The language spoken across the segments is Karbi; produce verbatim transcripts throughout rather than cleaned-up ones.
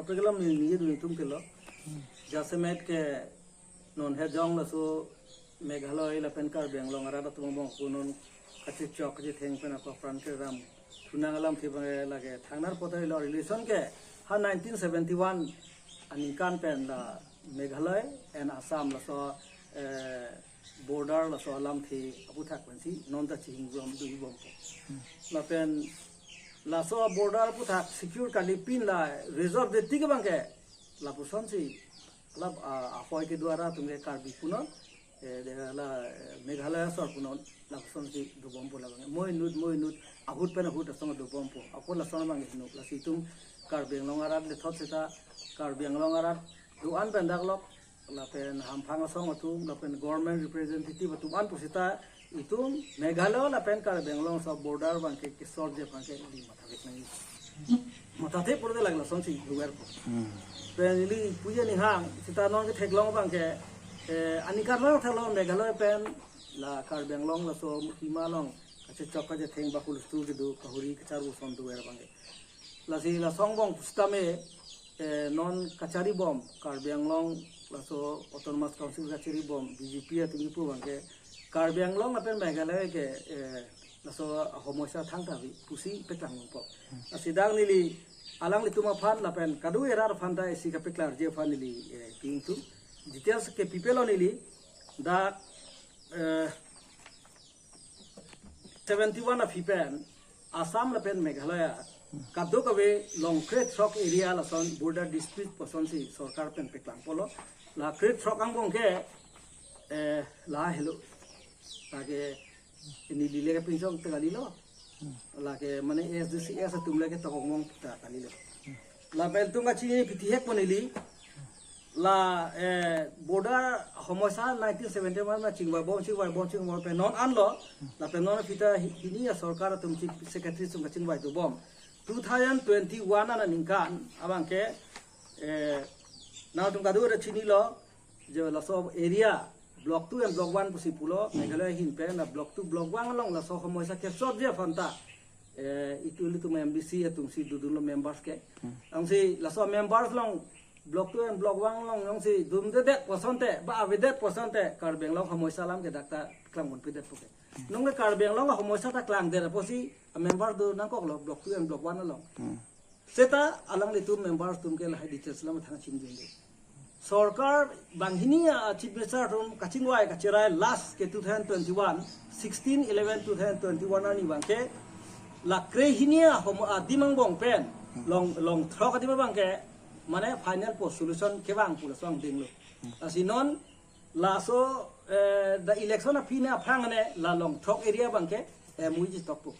Apek alam ni ningje dun itum kelo. Jasemet ke non hejong laso Meghalaya lapen Karbi Anglong arat atum angbong ako non kachechok kachetheng pen ako apran keram thunang alamthe abang lake thangnar potai lo relation ke ha nineteen seventy-one aningkan pen la Meghalaya and Assam laso, eh, border laso alamthe aputhak pensi non ta chihing bom dui bompo. Lapen laso border aputhak secure kalipin la reserve de tik abang ke lapusonsi la, ah, ahoi kedo arat atum ke Karbi punon, eh, de la, eh, Meghalaya asor punon lapusonsi dobompo labang. Moi inut, moi inut, ahut pen ahut asong dobompo. Ako lason abang inut, lasi itum Karbi Anglong arat lethot seta Karbi Anglong arat do-an pen daklok, lapen hamphang asong atum, lapen government representative atum an pusita itum Meghalaya lapen Karbi Anglong aso border abang ke, ke solve je abang ke ili matha vek nangji. Mathathe pura de lake lasonsi doverpo. Pen ili puji aning hang, seta non ketheklong abang ke, eh, aningkan lang thalo Meghalaya pen la Karbi Anglong laso hima along kachechok kachetheng bahul stu kedo kahuri kacharu ason dover abang ke. Lasi laso angbong pusitame, eh, non kachari bom, Karbi Anglong laso Autonomous Council kachari bom, B J P atum kipu abang ke, Karbi Anglong lapen Meghalaya ke, eh, laso ahomoisa thangta ave pusi peklang bompo. Lasi dak neli alanglitum aphan lapen kadokave arat aphan ta isi kapeklarji aphan neli, eh, pi ingtung. Details ke pipelo neli, dak, eh, seventy-one aphi pen Assam lapen Meghalaya kadokave along krethrok area lason border dispute pu asonsi sorkar pen peklang polo. La krethrok angbong ke, eh, la helo. Lake neli le kapinchong ta kalilo. Lake mane A S D C S atum le ke tokong mong ta kalilo. Lapen itum kachini pithihek pon neli. La, eh, border ahomoisa nineteen seventy-one ma chingvai bom, chingvai bom, chingvai bom pen non anlo. Lapen non aphi ta hi-, hini asorkar atum chief secretary atum kachingvai dobom. Two thousand twenty-one aningkan abang ke, eh, nangtum kadokave chinilo, je laso area block two and block one pusi pulo, Meghalaya ahin pen la block two, block one along laso ahomoisa ke solve ji aphan ta, eh, itum ilitum M D C atumsi dodunlo members ke. Ansi laso members along block two and block one along ansi dumdedet pu asonte, ba avedet pu asonte, Karbi Anglong ahomoisa alam ke dak ta klang ponpedetpo ke. Non ke Karbi Anglong ahomoisa ta klangdet apotsi amember do nangkoklo block two and block one along. Seta alanglitum members atum ke lahai details lam thang chindunde. Sorkar banghini a Chief Minister atum kachingvai kacherai last ke two thousand twenty-one, sixteen eleven two thousand twenty-one arni abang ke, la krehini ahom adim angbong pen, long, longthrok adim abang ke, mane final pu solution kevang pu laso angdenglo. Lasi non laso, eh, the election aphi ne aphrang ne la longthrok area abang ke, eh, M O U chitokpo.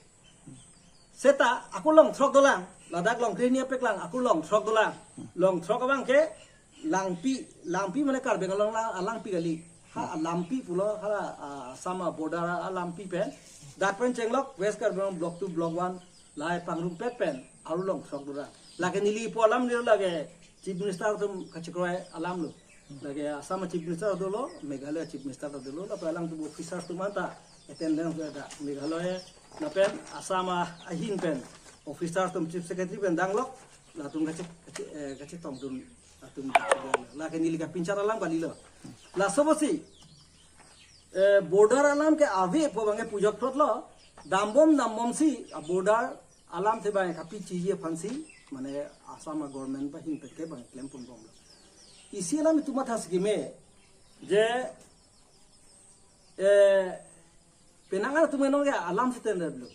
Seta ako longthrok dolang, ladak longkrehini apeklang, ako longthrok dolang. Longthrok abang ke Langpi, Langpi mane Karbi Anglong la, Langpi kali. Ha, Langpi pulo, hala, ah, Assam border a Langpi pen. Dak pen chenglok, West Karbi Anglong block two, block one, lahai pangrumpet pen, arlo longthrok dolang. Lake neli pu alam neli lake Chief Minister atum kachekroi alamlo. Lake Assam Chief Minister dolo, Meghalaya Chief Minister dolo, lapen alangtum officers atum anta attendance do dak Meghalaya, lapen Assam ahin pen officers atum Chief Secretary pen danglok, latum kache, kache, eh, kachetongdun atum. Lake neli kapinchar alam kalilo. Laso apotsi, eh, border alam ke ave pu abang ke pujok thotlo, dambom dambomsi, ah, border alamthe abang kapichiji aphansi, mane Assam a government ba ahin pen ke abang klem ponbomlo. Isi alam itum matha sikime, je, eh, penang atum non ke alam si tender lo.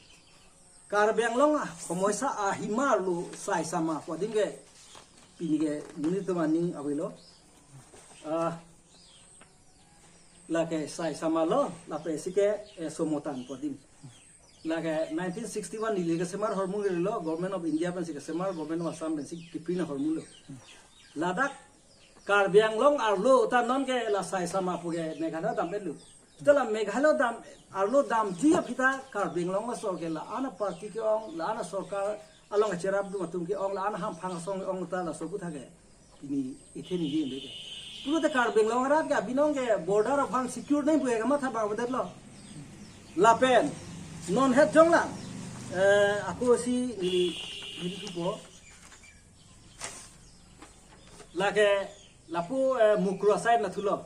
Karbi Anglong ahomoisa ahima arlo Saisama pu adim ke pini ke monit atum aning avelo. Ah, lake Saisama lo, lapen isi ke, eh, Somotan pu adim. Lake nineteen sixty-one neli kesemar ahormu lo, Government of India pensi kesemar, Government of Assam pensi kipin ahormu lo. Ladak Karbi Anglong arlo ta non ke la Saisama pu ke Meghalaya dam-etlo. Seta la Meghalaya dam, arlo damji aphi ta Karbi Anglong asor ke la-an a party ke-ong, la-an a sorkar along kacherapdun atum ke-ong, la-an a hamphang asong ke-ong ta laso aputhak ke pini ethe ningje ke. Pulote Karbi Anglong arat ke abinong ke border aphan secure nangji pu ke kamatha abang avedetlo. Lapen non het jonglang, eh, ako si neli, neli thupo. Lake lapu eh, Mukroh side nathulo.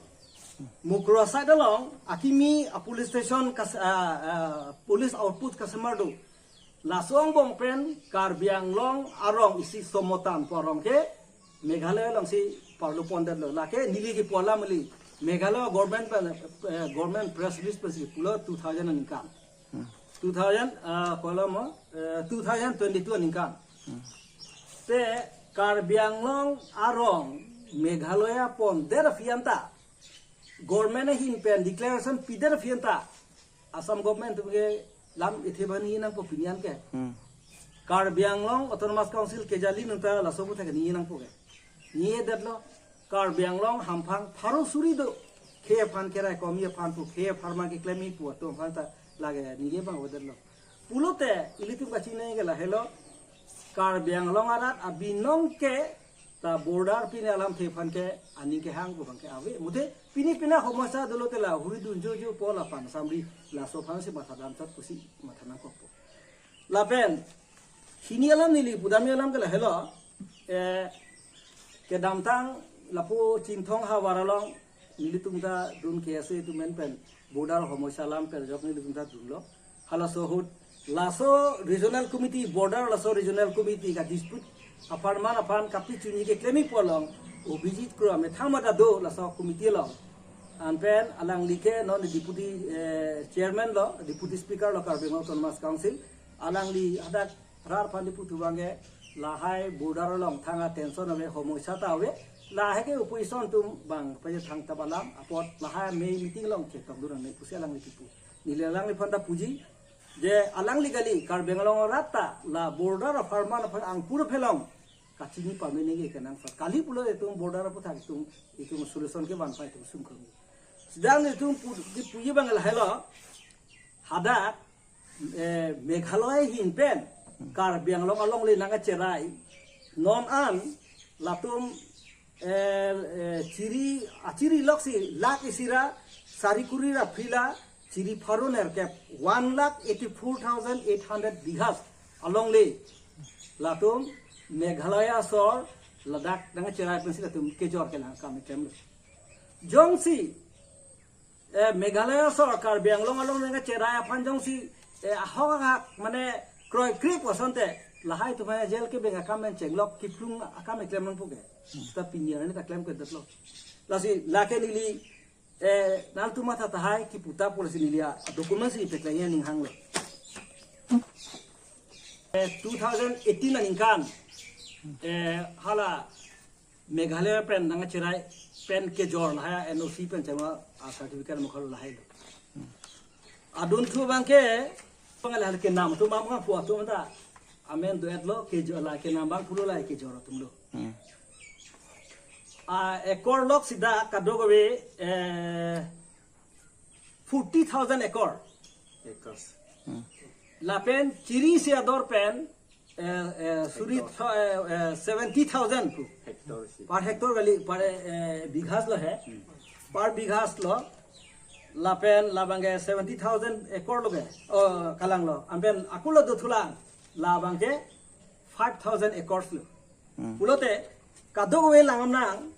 Mukroh side along akimi a police station kas a, a police outpost kasemar do. Laso angbong pen Karbi Anglong arong isi Somotan pu arong ke Meghalaya alongsi parlu pondetlo. Lake neli kipu alam kali. Meghalaya government pen eh, government press release pensi pulo two thousand aningkan. Two thousand ah, kolam eh, two thousand twenty-two aningkan. Te Karbi Anglong arong Meghalaya pondet aphi anta government ahin pen declaration pidet aphi anta Assam government atum ke lam ithe bani nangpo pini an ke. Hmm. Karbi Anglong Autonomous Council kejali nangta laso aputhak ni nangpo ke. Ni detlo Karbi Anglong hamphang pharo suri do. Khei aphan kerai komi aphan pu khei apharman keklemji pu atum aphan ta lake ni bang wedetlo. Pulote ilitum kachinine ke lahelo Karbi Anglong arat abinong ke ta border pine alamthe aphan ke aning kehang pu abang ke ave. Muthe pini pina homosa dolo te la huri dunjo jo pu lapen samri laso aphansi matha damsat pusi matha nangkokpo. Lapen hini alam neli pudamji alam ke lahelo eh, kedamtang lapu Chinthong havar along nelitum ta dun K S A atum pen border homosa alam perjok nelitum ta dunlo. Halaso ahut laso regional committee border laso regional committee ka dispute apharman aphan kapi chunji keklemji pu along Abhijit Kro amethang mata do laso committee along. Anpen alangli ke non deputy eh, chairman lo, deputy speaker lo Karbi Anglong Autonomous Council. Alangli hadak rat aphan dipu thu abang ke lahai border along thang a tension ave, homosa ta ave. Lahai ke opposition atum bang paje thangta balam apot lahai amei meeting along chetok durang ne pusi alangli kipu. Neli alangliphan ta puji je alangli kali Karbi Anglong arat ta la border apharman aphan angpur aphelong kachini pame neke kenangsot. Kali pulo itum border aputhak itum itum solution kevan pai itum sumkang. Sedang itum pu- di puji abang lahelo hadak eh, Meghalaya ahin pen Karbi Anglong alongle nangcherai non an latum eh, eh, chiri achiri loksi lakh isi ra sari kuri ra phli la chiri pharo nerkep one lakh eighty four thousand eight hundred bighas alongle latum Meghalaya asor ladak nangcherai pensi latum kejor kelang kam itemlo. Jongsi eh, Meghalaya asor Karbi Anglong along nangcherai aphan jongsi eh, ahok ahak mane kroikre pu asonte lahai atum aphan jail kebeng akam pen chenglok kiplung akam keklem nangpo ke. Ta pini arni ta klemkledetlo. Lasi lake neli eh, nangtum matha tahai kipu ta pu lasi neli a document si pekleng aning hanglo. Eh, two thousand eighteen aningkan eh, hala Meghalaya pen nangcherai pen kejor lahai N O C pen chama a certificate mukhalo lahai lo. Adun thu abang ke pangal hal kenam atum abang pu atum ta amen do-etlo kejor la kenam abang pulo la kejor atum lo. Hmm. A ekor lok sida kadokave eh, forty thousand ekor. Acres. Hmm. Lapen chiri isi ador pen eh, eh, suri Hectare. Tho- eh, eh, seventy thousand pu Hectare si. Per hectare kali per eh, bighas lo he. Per bighas lo lapen labang ke seventy thousand ekor lo ke. Oh, kalang lo. Anpen akulo dothulang labang ke five thousand acres lo. Hmm. Pulote kadokave lang nang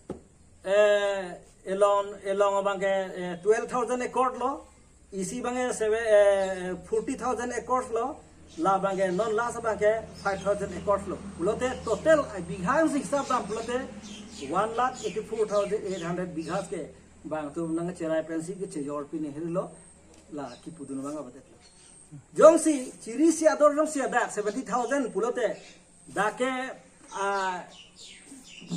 eh, elong elong abang ke eh, twelve thousand acre lo. Isi abang ke seven eh, forty thousand acres lo. Labang ke non last abang ke five thousand acres lo. Pulote total eh, bigha si hisab dam pulote one lakh eighty four thousand eight hundred bighas ke bang atum nangcherai pensi kechejor pini helo la kipudun abang abadet lo. Jongsi chiri isi ador jongsi adak seventy thousand pulote dak ke ah,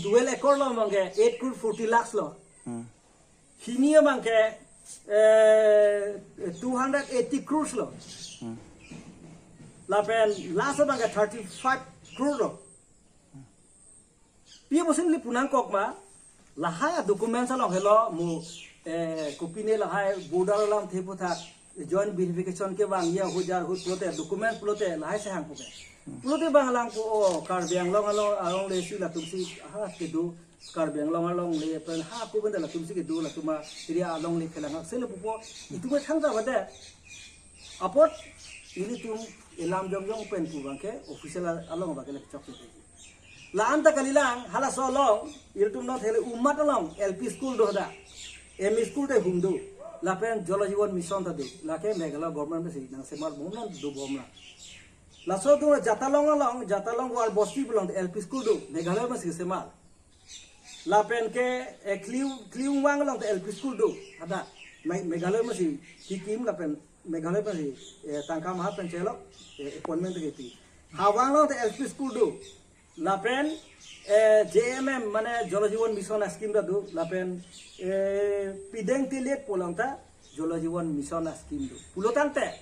twelve ekor lo abang ke eight crore forty lakhs lo. Hmm. Hini abang ke eh, two hundred eighty crores lo. Hmm. Lapen last abang ke thirty five crore lo. Pi apusi neli pu nangkok ma lahai a documents along helo mu eh, kopine lahai border alamthe aputhak joint verification kevangji ahut jar ahut pulote documents pulote lahai si hangpo ke. Pulote bang alangpo o Karbi Anglong along alongle si latum si ha kedo Karbi Anglong alongle pen ha ko benda latum si kedo latum a area alongle kelang hak sele pupo itum thangta bade apot ilitum elam jongjong pen pu abang ke official along abang ke le chok ke. La-an ta kalilang, halaso along, ilitum non thele umat along, L P school do hadak. M E school te hum do. Lapen Jal Jeevan Mission ta do. Lake Meghalaya government pensi nangsemar bomnon do bomla. Laso do Jatalong along, Jatalong War Bosti along L P school do. Meghalaya pensi semar. Lapen ke, eh, Kliung, Kliungwang along te L P school do. Hadak. Me-, Meghalaya pensi kikim lapen Meghalaya pensi, eh, tangka maha pen chelok, eh, appointment te kipi. Hawang along te L P school do. Lapen, eh, J M M mane Jal Jeevan Mission a-scheme ta do. Lapen, eh, Pideng Tiliet pu along ta Jal Jeevan Mission a-scheme do. Pulotangte.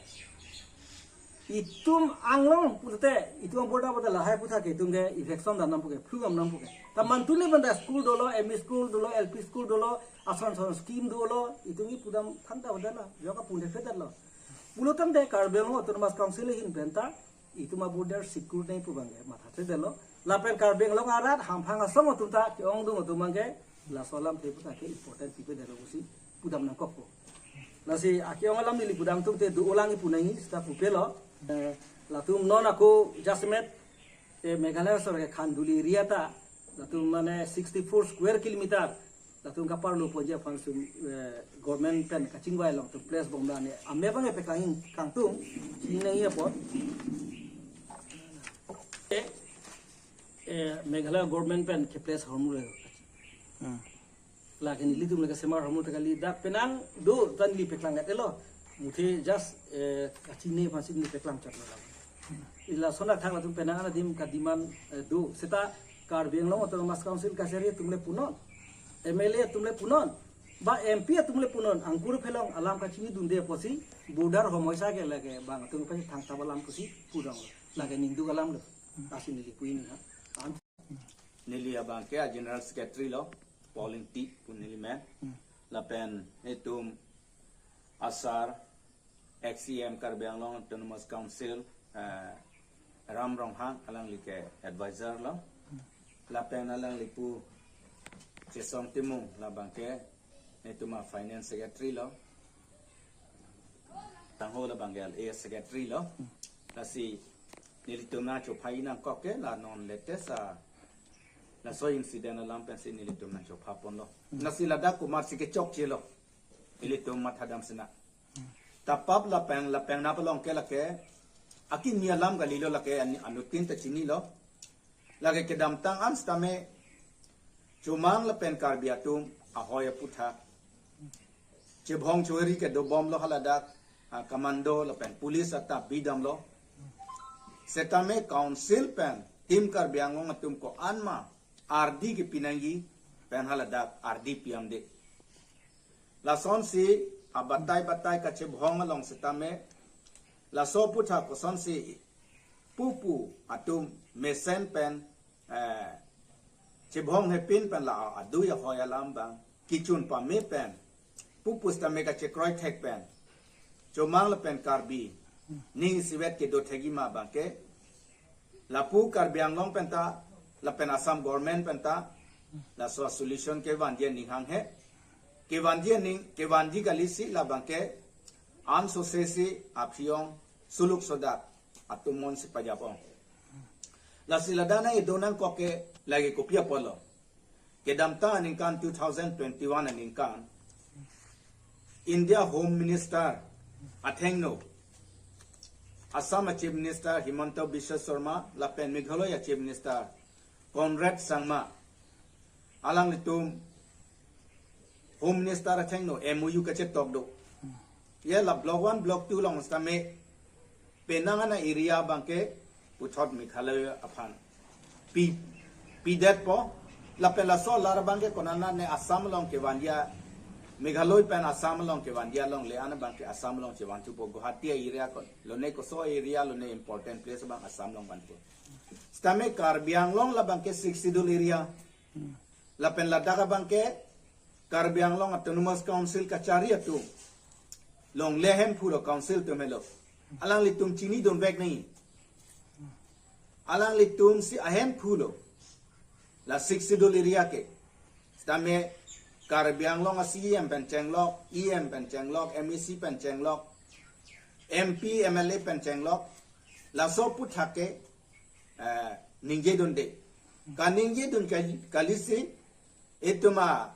Itum anglong pulote, itum border border lahai aphuthak ke itum ke infection damnang puke, flu damnang puke. Ta mantu ne benda school dolo, M E school dolo, L P school dolo, ason ason scheme dolo, itum ke pudam thangta benda na, joka pun thekthedet lo. Pulotangte Karbi Anglong Autonomous Council ahin pen ta, itum a-border secure nangji pu abang ke mathathedetlo. Lapen Karbi Anglong arat hamphang asong atum ta ke-ongdung atum abang ke laso alamthe aphuthak ke important pipedetlo pusi pudam nangkokpo. Lasi ake-ong alam neli pudam atum te do-olang ipu nangji seta pupelo. Eh, latum non ako jasemet, eh, Meghalaya asor ke Khanduli area ta, latum mane sixty-four square kilometer, latum kaparlo ponji aphan sum, eh, government pen kachingvai along tum place bomla ne. Ame abang epekang kangtung, chinine apot. Eh, eh, Meghalaya government pen ke place hormu le. Hmm. Lake nelitum lake semar hormu ta kali, dak penang do ta neli peklang gat elo. Muthe just, eh, kachine aphansi neli peklang chot lo. Ila sona thang latum penang ana dim ka demand, eh, do. Seta Karbi Anglong Autonomous Council kachari atum le punon. M L A atum le punon. Ba M P atum le punon. Ankur phelong alam kachinidunde apotsi border homoisa ke lake bang atum pensi thangta alam pusi pudam. Lake ningduk alam lo. Lasi neli pu-i nang ha. Am- Neli abang ke a-General Secretary lo, Paul Ingti pu neli men. Hmm. Lapen itum asar, ex-C E M Karbi Anglong Autonomous Council, eh, Ram Ronghang, alangli ke advisor lo. Lapen alangli pu Chesong Timung, labang ke itum a-Finance Secretary lo. Tangho labang ke L A Secretary lo. Lasi nelitum nangchophai nangkok ke la non latest a laso incident alam pensi nelitum nangchopha ponlo. Lasi ladak komatsi kechokche lo, ilitum mathadam sina. Tapap lapen, lapen nap along ke lake akimi alam kalilo, lake an-, anuttin ta chinilo. Lake kedamtang an sitame Chomang lapen Karbi atum ahoi aphuthak chebhong chori kedo bomlo haladak, ah, commando lapen police ata bidamlo. Setame council pen Team Karbi Anglong atum ko-an ma ardi kepi nangji pen haladak ardi pi-amde. Lasonsi abatai batai kachebhong along sitame laso aphuthak kosonsi pupu atum mesen pen, eh, chebhong hepin pen la adui ahoi alam abang kichun pame pen, pupu sitame kachekroi thek pen Chomang lapen Karbi ning isivet kedo thekji ma abang ke lapu Karbi Anglong penta lapen Assam government penta laso solution kevanji aning hanghe. Kevanji aning, kevanji kalisi labang ke ansose si aphi-ong suluk sodak atum monsi pajap-ong. Lasi ladak nang-ido nangkok ke lake kopi apotlo. Kedamtang aningkan two thousand twenty-one aningkan India Home Minister athengno, Assam a-Chief Minister Himanta Biswa Sarma lapen Meghalaya Chief Minister Conrad Sangma, alanglitum Home Minister athengno M O U kachetok do. Ye la Block one, Block two along sitame penang ana area abang ke puthot Meghalaya aphan pi, pidetpo. Lapen laso alar abang ke konatne Assam along kevanji, Meghalaya pen Assam along kevanji along le ana abang ke Assam along chevan thupo, Guwahati area ko, lone koso area, lone important place abang Assam along vanpo. Sitame Karbi Anglong labang ke Sixth Schedule area. Lapen ladak abang ke Karbi Anglong Autonomous Council kachari atum, longle ahemphu lo council atum helo. Alanglitum chinidunvek nangji. Alanglitum si ahemphu lo la Sixth Schedule area ke. Sitame Karbi Anglong a-C E M pen chenglok, E M pen chenglok, M A C pen chenglok, M P, M L A pen chenglok, laso aphuthak ke, eh, ningjedunde. Kaningje dun kal-, kalisi, itum a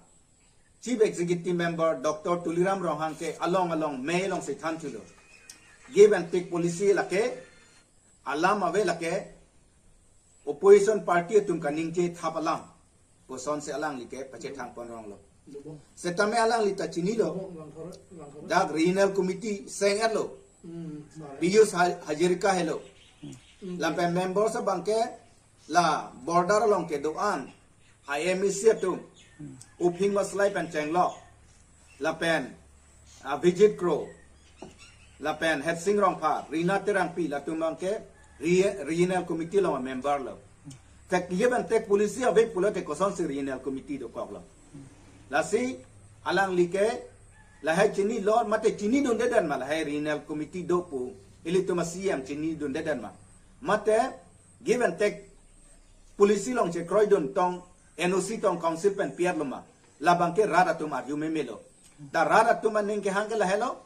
Chief Executive Member Doctor Tuliram Ronghang ke along along mei alongsi than thulo. Give and take policy lake, alam ave lake, opposition party atum kaningje thap alam. Kosonsi alangli ke pachethang pon ronglo. Setame alangli ta chinilo. Dak regional committee seng-etlo. Piyush Ha-, Hazarika helo. Lapen members abangke la border along kedo-an, I M A C atum, Uphing Maslai pen Chenglok, lapen, ah, Vijit Kro, lapen Hetsing Rongphar, Rina Terangpi, latum abangke re-, regional committee along member lo. Thek give and take policy ave pulote kosonsi regional committee dokoklo. Lasi alangli ke lahai chinilo, mate chinidundedet ma lahai regional committee do pu, ilitum a C M chinidundedet ma. Mate give and take policy along chekroidun tong, N O C tong council pen pi-etlo ma. Labangke rat atum arju memelo. Ta rat atum aning kehang ke lahelo.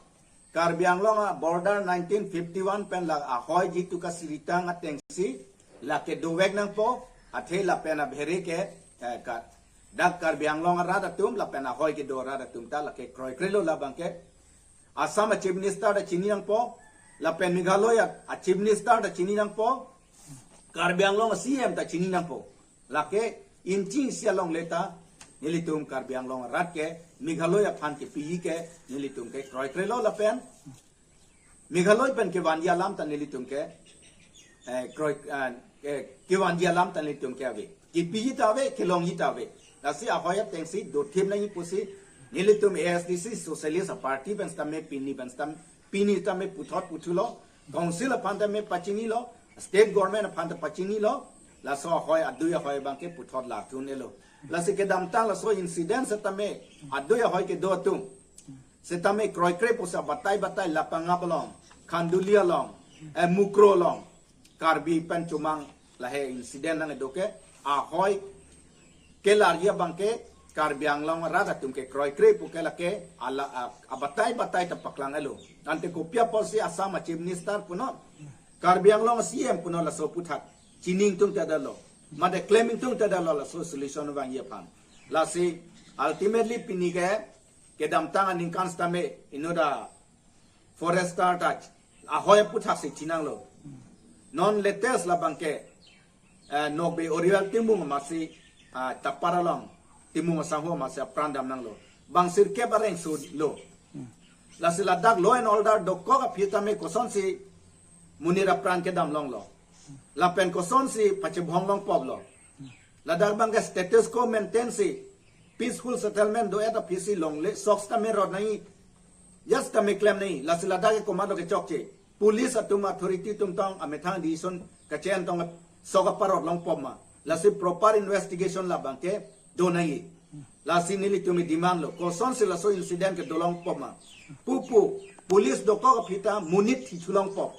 Karbi Anglong a border nineteen fifty-one pen la ahoi jitu kasiritang atengsi, lake dovek nangpo, athe lapen abhere ke, eh, ka, dak Karbi Anglong arat atum, lapen ahoi kedo arat atum ta lake kroikrelo labangke. Assam a Chief Minister ta chini nangpo, lapen Meghalaya a Chief Minister ta chini nangpo, Karbi Anglong a C M ta chini nangpo. Lake inching isi alongle ta nelitum Karbi Anglong arat ke Meghalaya aphan kepiji ke nelitum ke kroikrelo lapen Meghalaya pen kevanji alam ta nelitum ke, eh, kroi, eh, eh, kevanji alam ta nelitum ke ave. Kepiji ta ave, kelongji ta ave. Lasi ahoi atengsi dothip nangji pusi nelitum A S D C Socialist Party pen setame pini pen setam, pini tame puthot puthulo, council aphan tame pachinilo, state government aphan ta pachinilo, laso ahoi adui ahoi abangke puthot larthun-elo. Lasi kedamtang laso incident setame adui ahoi kedo atum setame kroikre pusi batai batai Lapangap along, Khanduli along, eh, Mukroh along, Karbi pen Chomang lahai incident nangkedo ke ahoi kelarji abangke Karbi Anglong arat atum ke kroikre pu ke lake ala, a, abatai batai ta paklang-elo. Ante kopi apotsi Assam a Chief Minister punon, Karbi Anglong a C M punon laso aphuthak chini ingtungtedetlo, mate klem ingtungtedetlo laso solution vangji aphan. Lasi ultimately pini ke kedamtang aningkan setame inut a forester ta ahoi aphuthaksi chinanglo. Non latest labangke, eh, Nokbe Oriwel Timung amatsi, ah, Tapar along, Timung asangho amatsi apran damnanglo. Bang sirkep areng sulo. Lasi ladak law and order dokok aphi tame kosonsi monit apran kedam longlo. Lapen kosonsi pachebhong longpoplo. Ladak abangke status quo maintain si peaceful settlement do-et aphisi longle sok setame rot nangji, ya setame klem nangji, lasi ladak ke komatlo kechokche. Police atum authority atum tong amethang decision kache-en tong sok aparot longpop ma. Lasi proper investigation labangke do nangji. Lasi nelitum demand lo. Kosonsi laso incident kedo longpop ma. Pupu, police dokok aphi ta monit thithu longpop.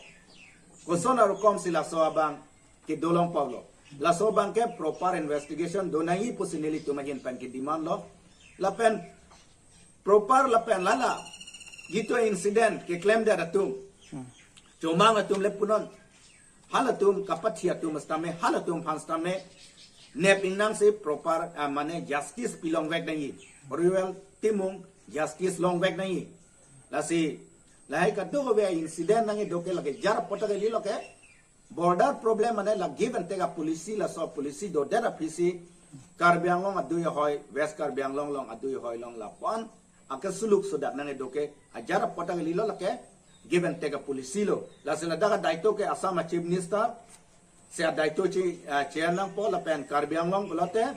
Koson arukom si laso abang kedo longpoplo. Laso abangke proper investigation do nangji pusi nelitum ahin pen kedemand lo. Lapen proper lapen lala jitu incident keklemdet atum, Chomang atum le punon, halatum kapathi atum setame, halatum aphan setame nep ingnangsi proper, ah, mane justice pilongvek nangji. Oriwel Timung justice longvek nangji. Lasi lahai kadokave incident nangkedo ke lake jar apot ta kalilo ke border problem mane la give and take a policy, laso policy dodet aphisi Karbi Anglong adui ahoi, West Karbi Anglong along adui ahoi along lapu-an akesuluk sodak nangkedo ke ajar apot ta kalilo lake give and take a policy lo. Lasi ladak adaito ke Assam a Chief Minister si adaito che, ah, che-en nangpo lapen Karbi Anglong pulote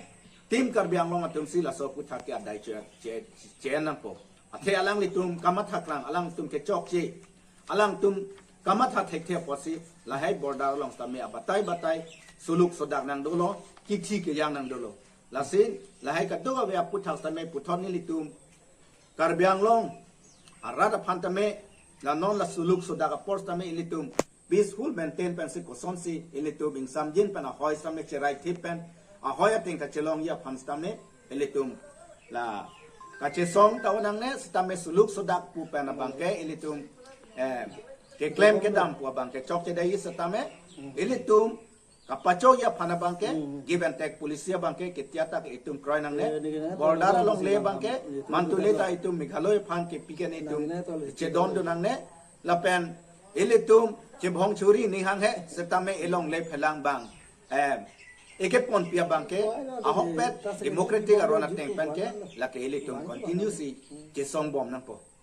Team Karbi Anglong atumsi laso aphuthak ke adai che, che, che-en nangpo. Athe alanglitum kamatha klang, alangtum kechokche, alangtum kamatha thekthe apotsi lahai border along setame abatai batai suluk sodak nangdolo, kithi kejang nangdolo. Lasi lahai kadokave aphuthak setame puthot nelitum Karbi Anglong arat aphan tame, la non la suluk sodak apor tame ilitum peaceful maintain pensi kosonsi ilitum ingsamjin pen ahoi tame cherai thip pen ahoi ateng kachelongji aphan tame ilitum la kachesong ta-un nangne setame suluk sodak pu pen abangke ilitum, eh, keklem kedam pu abangke chokchedetji setame ilitum kapachokji aphan abangke, give and take policy abangke ketiyata ke itum kroi nangne, border alongle abangke, mantule ta itum Meghalaya aphan ke piken itum chedon do nangne, lapen ilitum chebhong churi ning hanghe, setame ilongle phelang abang, eh, eke ponpi abangke, ahokpet democratic aron ateng pen ke, lake ilitum continue si chesong bom nangpo.